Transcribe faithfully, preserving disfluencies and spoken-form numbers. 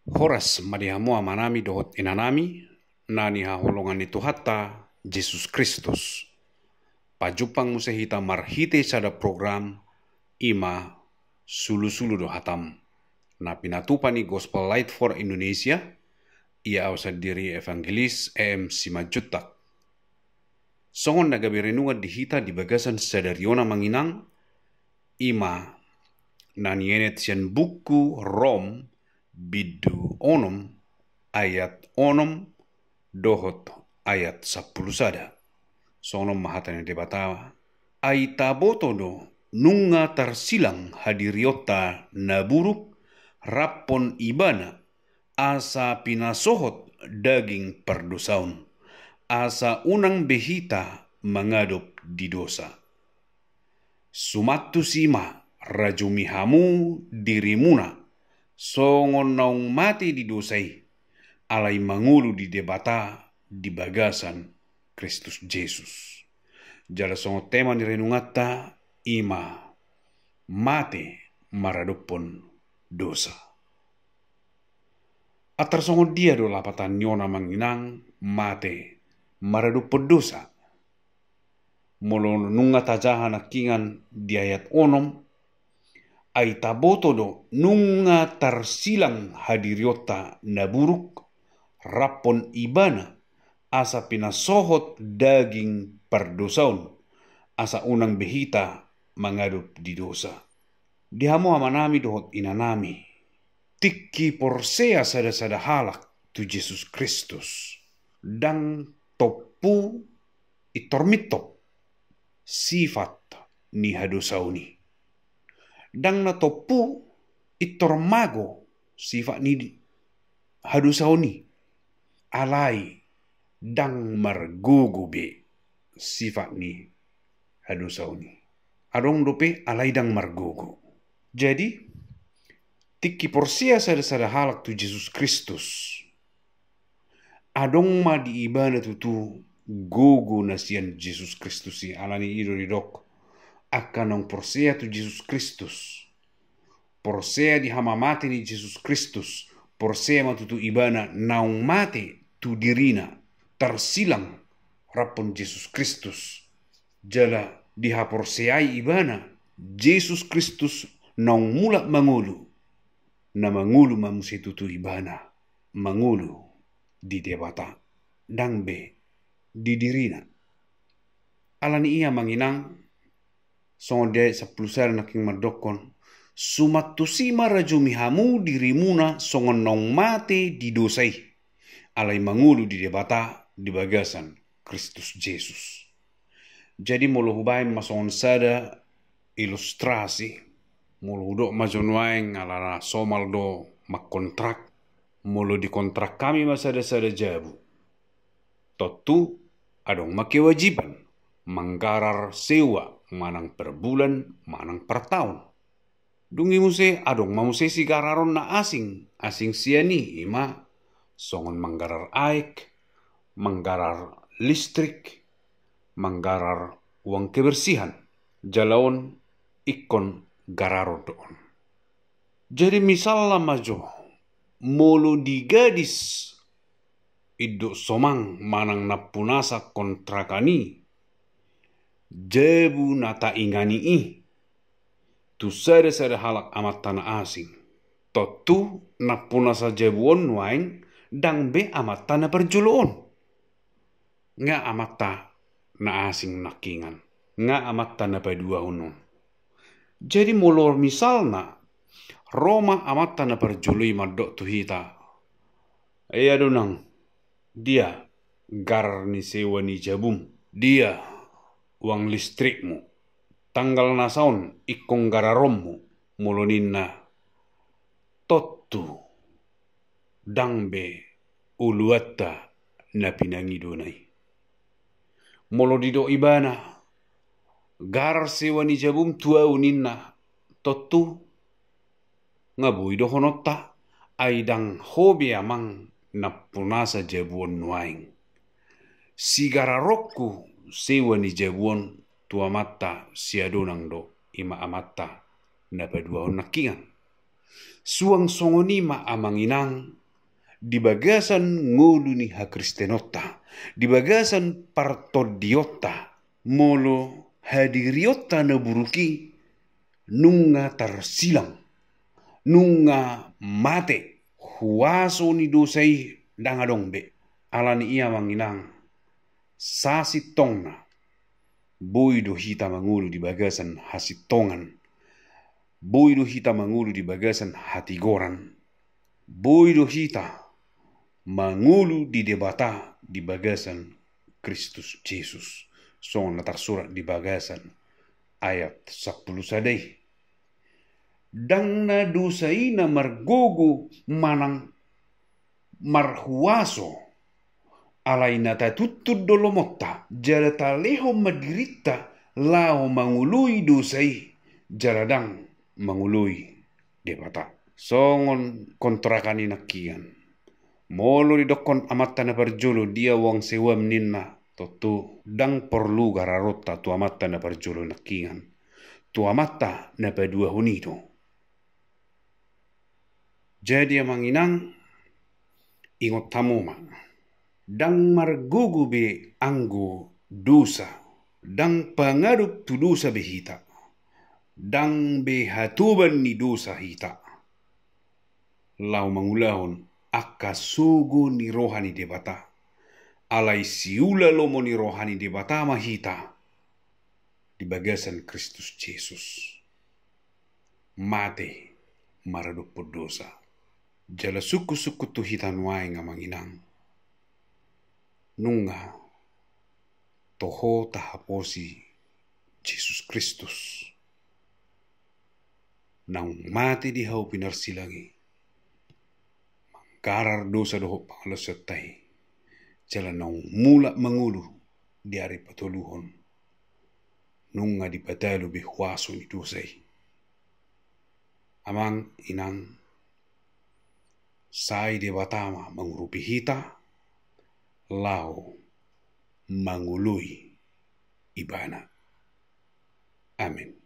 Horas ma di hamu amanami dohot inanami na nihaholongan ni Tuhanta Jesus Kristus. Pajumpang muse hita marhite sada program, i ma Sulusulu do Hatam, na pinatupa ni Gospel Light for Indonesia. Ia au sandiri Evangelis E M Simanjuntak. Songon na gabe renungan di hita di bagasan sadari on, amang inang, i ma na nienet sian buku Rom bindu onom ayat onom dohot ayat sampulu sada. Songon on ma hata ni Debata: Ai taboto do nunga tarsilang hadirionta na buruk raphon Ibana, asa pinasohot daging pardosaon, asa unang be hita mangadop di dosa. Suman tusi ma rajumi hamu dirimuna songon naung mate di dosa i, alai mangolu di Debata di bagasan Kristus Jesus. Jala songon tema ni renunganta, i ma mate maradophon dosa. Antar songon dia do lapatan ni on, amang inang, mate maradophon dosa? Molo nunga tajaha nangkingan di ayat onom: Ai taboto do nunga tarsilang hadirionta na buruk raphon Ibana, asa pinasohot daging pardosaon, asa unang be hita mangadop di dosa. Di hamu amanami dohot inanami, tingki porsea sada-sada halak tu Jesus Kristus, ndang tompu intor mintop sifat ni hadosaon i. Ndang na tompu intor mago sifat ni hadosaon i, alai ndang margogo be sifat ni hadosaon i. Adong dope alai ndang margogo. Jadi, tingki porsea sada-sada halak tu Jesus Kristus, adong ma di ibana tutu gogo na sian Jesus Kristus i. Alani i do didok, angka naung porsea tu Jesus Kristus, porsea di hamamate ni Jesus Kristus, porsea ma tutu ibana naung mate tu dirina, tarsilang raphon Jesus Kristus. Jala dihaporseai ibana Jesus Kristus naung mulak mangolu, na mangolu ma muse tutu ibana, mangolu di Debata, ndang be di dirina. Alani i, amang inang, songon di ayat sampulu sada nangkin mandokkon: Suman tusi ma rajumi hamu dirimuna songon naung mate di dosa i, alai mangolu di Debata di bagasan Kristus Jesus. Jadi, molo hubaen ma songon sada ilustrasi, molo hudok ma jo nuaeng, ala na somal do mangkontrak, molo dikontrak hami ma sada-sada jabu, tontu adong ma kewajiban manggarar sewa manang per bulan manang per taon. Dung i muse adong ma muse sigararon na asing, asing sian i, i ma songon manggarar aek, manggarar listrik, manggarar uang kebersihan. Jala on ingkon gararon do on. Jadi misalna ma jo, molo di gadis induk somang manang nampunasa kontrakan i, jabu na taingani i tu sada-sada halak amanta na asing, tontu nampunasa jabu on nuaeng ndang be amanta na parjolo on. Nga amanta na asing nangkingan, nga amanta na paduahon on. Jadi molo misalna ro ma amanta na parjolo i mandok tu hita: "Ea donang, dia garar ni sewa ni jabum? Dia uang listrikmu? Tanggal nasa on ingkon gararonmu?" Molo ninna: "Tontu ndang be uluanta na pinangidona i." Molo didok ibana: "Garar sewa ni jabum tu ahu," ninna, tontu nga boi dohononta: "Ai ndang ho be amang nampunasa jabu on nuaeng. Sigararonku sewa ni jabu on tu amanta siadonang do, i ma amanta na paduahon nangkingan." Suang songon i ma amang inang, di bagasan ngolu ni hakristenonta, di bagasan partondionta, molo hadirionta na buruk i nunga tarsilang, nunga mate, huaso ni dosa i ndang adong be. Alani i amang inang, sasintongna, boi do hita mangolu di bagasan hasintongan, boi do hita mangolu di bagasan hatigoran, boi do hita mangolu di Debata di bagasan Kristus Jesus, songon na tarsurat di bagasan ayat sampulu sada i. Ndang na dosa i na margogo manang marhuaso, alai na tatuntun do lomonta jala talehon ma dirinta laho mangoloi dosa i, jala ndang mangoloi Debata. Songon kontrakan i nangkinan. Molo didokkon amanta na parjolo, dia uang sewam ninna, tontu ndang porlu gararonta tu amanta na parjolo nangkinan. Tu amanta na paduahon i do. Jadi amang inang, ingot hamu ma, ndang margogo be anggo dosa, ndang pangadop tu dosa be hita, ndang be hatoban ni dosa hita laho mangulahon angka sogo ni roha ni Debata. Alai siula lomo ni roha ni Debata ma hita di bagasan Kristus Jesus. Mate maradophon dosa. Jala sungkun-sungkun tu hita nuaeng amang inang, nunga toho tahaposi Jesus Kristus, naung mate di hau pinarsilang i, manggarar dosa dohot pangalaosionta i, jala naung mulak mangolu di ari patoluhon, nunga dipatalu be huaso ni dosa i. Amang inang, sai Debata ma mangurupi hita laho mangoloi Ibana. Amen.